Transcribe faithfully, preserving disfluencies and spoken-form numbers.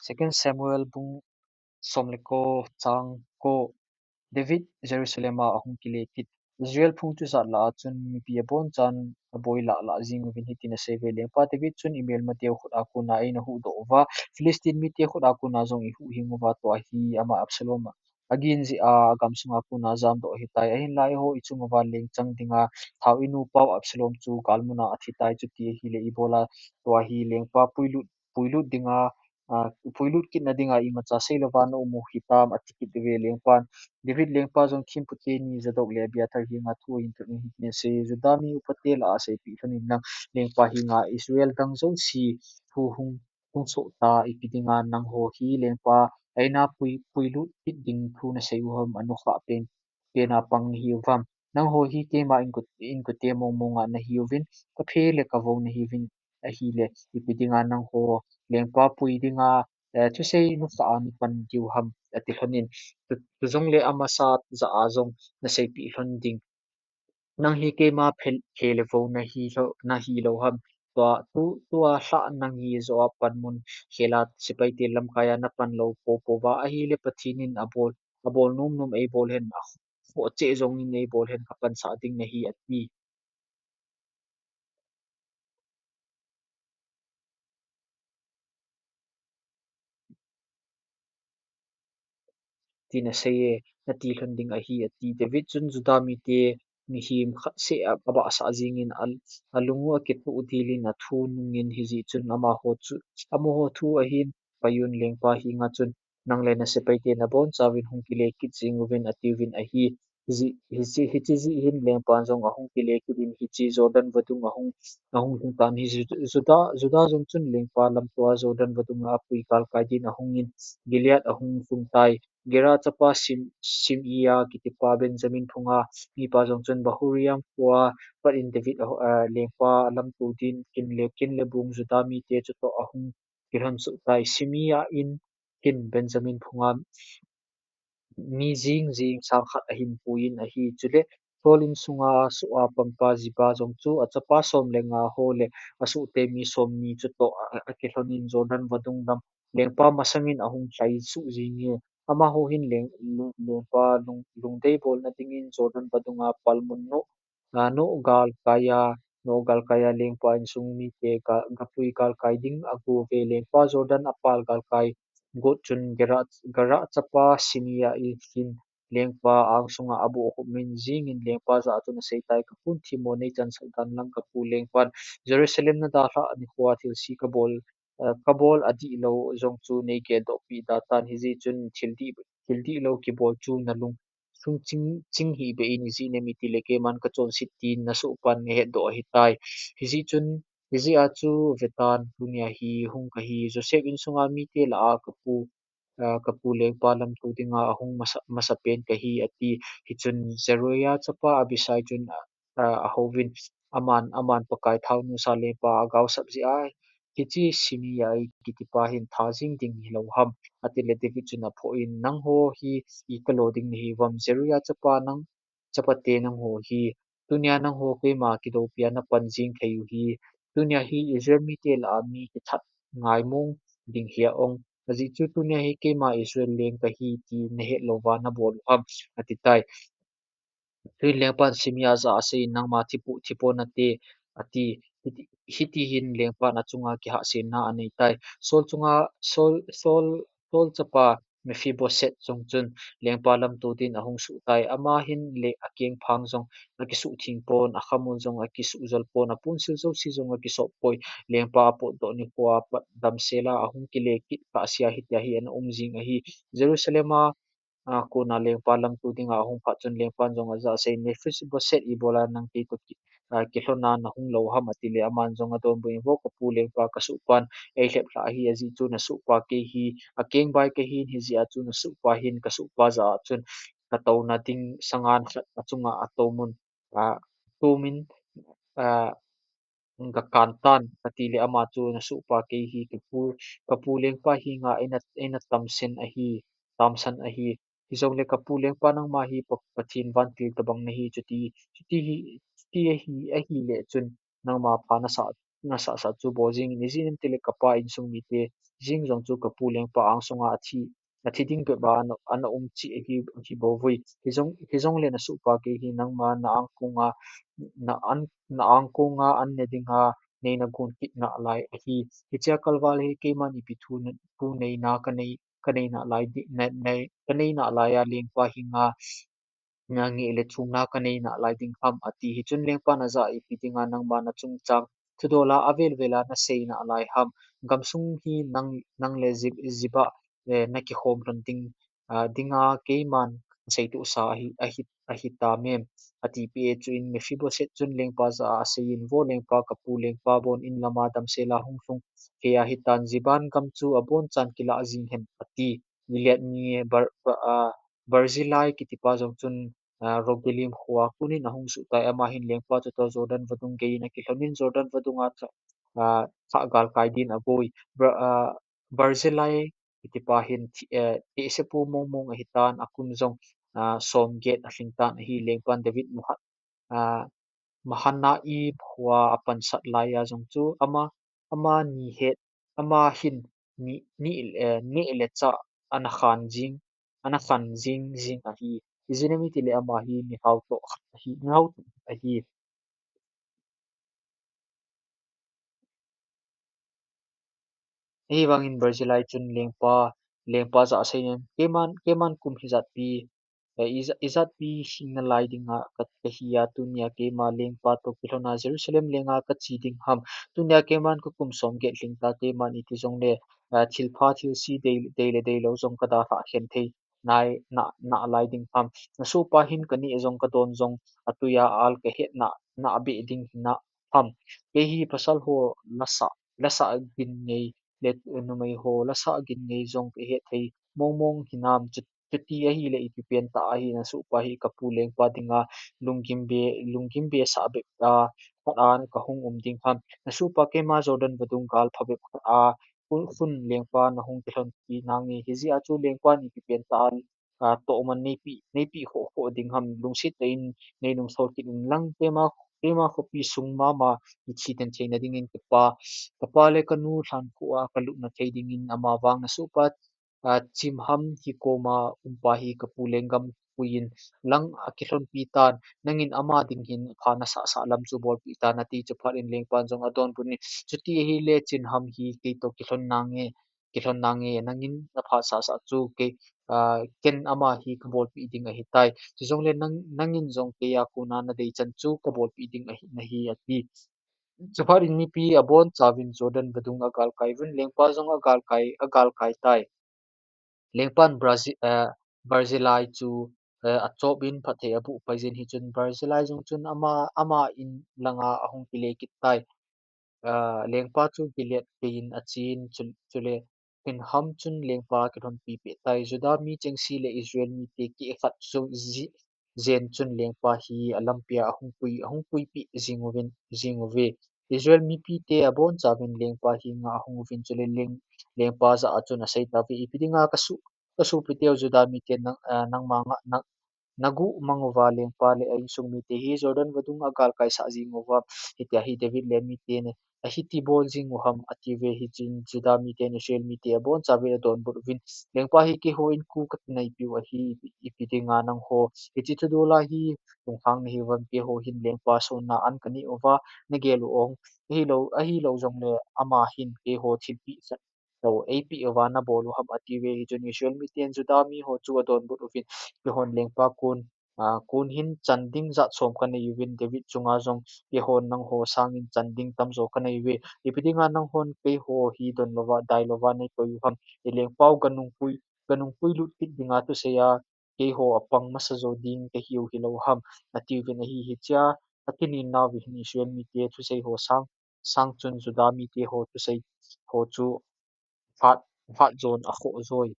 Second Samuel bung som le ko chang ko. David Jerusalem a ahung kile kit. Israel phung chujat lah a chun mipi abonchan aboi lah lah jing uvin hitin asei uve, Lengpa David chun imelmateu khut a kona eina huhdoh uva, Philistine mite khut a kona jong ihuhhing uva, tua hi ama Absalom a agin jeh a agam sunga kona jamdoh ahitai. Ahinla eiho ichung uva lengchang dinga thao inupau Absalom chu galmun a athitai, chuti ahile ibola tua hi lengpa puilut, puilut dinga, a, puilut kitna dinga imacha seilouva na um u hitam, ati kit uve. Lengpan, David lengpa jong thempu teni Zadok le Abiathar henga thu ahin thot in hitin asei, Juda mi upate lah a seipeh lhon in lang, lengpa henga Israel dang jouse thu hung, hung soh ta, ipi dinga nangho hi lengpa eina pui, puilut kit ding thu nasei u ham, anukhah pen, pen a pang nahi uvam. Nangho hi keima inkote mong mong a nahi uvin, kaphe le kavou nahi uvin ahile, ipi dinga nangho lengpa pui dinga, eh, thusei nukhah a napan diu ham, ati lhon in, tu, tujongle amasa jah a jong naseipeh lhon ding. Nang hi keima phe, phe le vou nahi lou, nahi lou ham. Tua, tu, tua lhah nang hi joh a panmun khel a sepaite lamkai a napan lou poupou va ahile Pathen in abol, abol nom nom eibol hen, akhoh cheh jong in eibol hen, kapansah ding nahi, ati. Tin asei e, nati lhon ding ahi, ati. David chun Juda mite mihem khat seh a, abahsah jingin a, alung u akitoh dil in athu nungin, hijeh chun amaho chu, amaho thu ahin, Pai un, lengpa henga chun, nang le nasepaite nabonchauvin hung kile kit jing uvin, ati uvin ahi. Hiche, hiche, hiche jeh hin lengpan jong ahung kile kit in, hiche Jordan vadung ahung, ahung lhung tan ahi. Ju-, Juda, Juda jong chun lengpa lamto a Jordan vadung a apui galkai din ahung in, Gilead ahung lhung tai. Gera chapa Sim-, Simea kitipa Benjamin phunga mipa jong chun Bahuriam khoa pat in David a, a, lengpa lamto din kin le, kin le bung Juda mite chutoh ahung kilhon soh tai. Simea in kin Benjamin phunga mi jing jing sang khat ahin pui in ahi. Chule Saul insunga soh a pangpa Ziba jong chu achapa som le nga ho le asohte mi som ni chutoh a, a, akilhon in Jordan vadung lam lengpa masangin ahung lhai suh jing e. Amaho hin leng, leng, lengpa lung, lungdei bolna dingin Jordan vadunga palmun noh, a, noh galkai a, noh galkai a lengpa insung mite ga, gapui galkai ding ago uve. Lengpa Jordan apal galkai got chun Gera, Gera chapa Simea in lengpa angsunga abohkhup min jingin lengpa jah a chun aseitai, Kapun themmo neichansah dan lang kapu lengpan Jerusalem nadalhah nikhoa thilse kabol, eh, kabol adihlou jong chu neigeldohpeh da tan, hijeh chun thil dih, thil dihlou kibol chu nalung sung ching, ching hih beh in, ijeh inem itile keiman kachonset tin nasohpan nahetdoh ahitai. Hijeh chun, hijeh a chu vetan, tunia hi hung kahi, Joseph insunga mite lah a kapu, a, kapu lengpa lamto dinga ahung masa, masapen kahi, ati. Hichun Zeruia chapa Abisai chun, a, ahouvin, aman, aman Pakai thaonu sa lengpa agaosap jeh a, hiche Simea kitipa hin tha jing ding hilou ham, atile David chun aphoh in, nangho hi iti kalo ding nahiuvam, Zeruia chapa nang, chapate nangho hi, tunia nangho keima kidoupia napan jing thei u hi, tunia hi Israel mite lah a mi kithat ngaimong ding hi a ong, ajeh chu tunia hi keima Israel leng kahi ti nahet louva nabol u ham, atitai. Chuin lengpan Simea jah a aseiyin, nangma thipu, thipo nate, ati. Hiti, hiti hin lengpan achunga kihahselna aneitai. Saul chunga, Saul, Saul, Saul chapa Mephibosheth jong chun lengpa lamto din ahung suhtai. Ama hin le akengphang jong akisuhthing pon, akhamul jong akisuhjol pon, aponsil jouse jong akisop poi. Lengpa apotdoh nikhoa pat damsel a ahung kile kit kahsea hitia hi ana um jing ahi. Jerusalem a a, kona lengpa lamto dinga ahung phat chun lengpan jong ajah a aseiyin, Mephibosheth, ibola nang kei toh ki, a, kilhona nahung lou ham, atile aman jong adonbut in, vo kapu lengpa, kasohpan eilhep lhah ahi, ajeh chu nasohpa kei hi akengbai kahin, hijeh a chu nasohpa hin kasohpa jah a chun katouna ding sangan khat achunga atomun, a, tumin, a, gakan tan, katile ama chu nasohpa kei hi kapu, kapu lengpa henga eina, eina tamsen ahi, tamsan ahi. Hijongle kapu lengpa nangma hi Pa, Pathen vantil tobang nahi, chuti, chuti hi, chuti ahi, ahile chun nangma pha nasah nasahsah chu bol jingin, ijeh inem itile kapa insung mite jeng jong chu kapu lengpa angsunga athi, athi ding bep a ana, ana um cheh ahi, ahi bou vin. Hijong, hijongle nasohpa kei hi nangma na angkonga, na an, na angkonga an ne dinga neina gon kit nalai ahi. Hichea kalval hi keiman ipi thu, thu neina kanei, kanei nalai di, ne, ne, kanei nalai a lengpa henga na ngeh le chungna kanei nalai ding ham, ati. Hichun lengpan ajah a ipi dinga nangma nachungchang thudol a avel vel a nasei nalai ham? Gamsung hi nang, nang le Zib-, Ziba, eh, nakikhom lhon ding, ah, dinga keiman seitohsa ahi, ahi, ahi tam em? Atipeh e. Chuin Mephibosheth chun lengpa jah a aseiyin, Vo lengpa, kapu lengpa bon in lama damsel a hung lhung kei ahitan, Ziban gam chu abonchan kilah jing hen, ati. Gilead mi Bar-, Ba-, ah, Barzillai kitipa jong chun, ah, Rogelim khoa konin ahung suhtai. Ama hin lengpa chutoh Jordan vadung geiyin akilhonin Jordan vadunga thah, ah, thah galkai din aboi. Bar-, ah, Barzillai kitipa hin thi-, eh, tehsepu mongmong ahitan, akun jong, ah, somget alhing tan ahi. Lengpan David Maha-, ah, Mahanaim khoa apansat laiya jong chu ama, ama ni het, ama hin ni, ni, eh, neh le chah ana khan jing, ana khan jing jing ahi. Ijeh inem itile ama hi mihao toh khat ahi, mihao toh khat ahi. Ahivangin Barzillai chun lengpa, lengpa jah a aseiyin, Keiman, keiman kum hijatpi, eh, ija-, ijatpi hing nalai dinga ka, kahi a, tunia keima lengpa toh kilhona Jerusalem lenga kache ding ham? Tunia keiman kakum somget lhingta, keiman iti jongle, eh, thilpha thilse dei, dei le deilou jong kadalhah khen thei nai, na, nalai ding ham? Nasohpa hin kaneh jong kadon jong atuiya al kahet na, na abeh ding hinam? Kei hi pasal ho lasah, lasah gin ngei le numei ho lasah gin ngei jong kahet thei mongmong hinam? Chu, chuti ahile ipi pentah ahi nasohpa hi kapu lengpa dinga lunggim be, lunggim be sah bep a khat a kahung um ding ham? Nasohpa keima Jordan vadung gal phabep khat a khun, khun lengpa nahung kilhonpi nange. Hijeh a chu lengpan ipi pentah a, ah, tohman neipeh, neipeh khoh khoh ding ham? Lungset tah in neinung sol kit inlang, keima, keima khopi sung mama ithi den theina dingin kapa, kapa le kanu lhan khoa kalutna thei dingin. Amavang nasohpa, ah, Chimham hi koma umpa hi kapu lenggam puiyin lang akilhonpi tan, nangin ama ding hin pha nasahsah lam chu bolpeh tan, ati. Chuphat in lengpan jong adonbut in, Chuti ahile Chimham hi keitoh kilhon nange, kilhon nange, nangin naphat sahsah chu kei, ah, ken ama hi kabolpeh ding ahitai. Chujongle nang, nangin jong keiya kona nadei chan chu kabolpeh ding ahi nahi, ati. Chuphat in mipi abonchauvin Jordan vadung agalkai uvin, lengpa jong agalkai, agalkai tai. Lengpan Barzi-, eh, Barzillai chu, eh, achop in phatthei abuh paiyin, hichun Barzillai jong chun ama, ama in langa ahung kile kit tai. Ah, lengpa chu Gilead geiyin achen, chu, chule Chimham chun lengpa akilhonpi peh tai. Juda mi chengse le Israel mite keh khat chu ji-, jen chun lengpa hi alampia ahung pui, ahung puipeh jing uvin, jing uve. Israel mipite abonchauvin lengpa henga ahung uvin, chule leng, lengpa jah a chun asei tauve, Ipi dinga kasoh, kasohpiteu Juda miten nang, ah, nangma nga, nang, naguh mang uva lengpa le a insung mite hi Jordan vadung agalkai sah jing uva, hitia hi David le amiten ahiti bol jing u ham, atiuve. Hichun Juda miten Israel mite abonchauvin adonbut uvin, Lengpa hi keihon kou katinaipiu ahi, ipi dinga nangho hiche thudol a hi lungkhang nahiuvem? Keiho hin lengpa sonna an kaneh uva, nagel u ong, ahilou, ahilou jongle ama hin keiho thilpeh khat toh eipeh uva nabol u ham, atiuve. Hichun Israel miten Juda miho chu adonbut uvin, Keihon lengpa kon, ah, kon hin chan ding jat som kanei uvin, David chunga jong keihon nangho sangin chan ding tamjo kanei uve. Ipi dinga nanghon keiho hi don louva, dai louva neikoi u ham? Ilengpau ganungpui, ganungpui lut kit dinga thusei a keiho apang masa jo ding kahiu hilou ham, atiuvin ahi. Hichea akininau hin Israel mite thusei ho sang, sang chun Juda mite ho thusei ho chu phat, phat jon akhoh joi.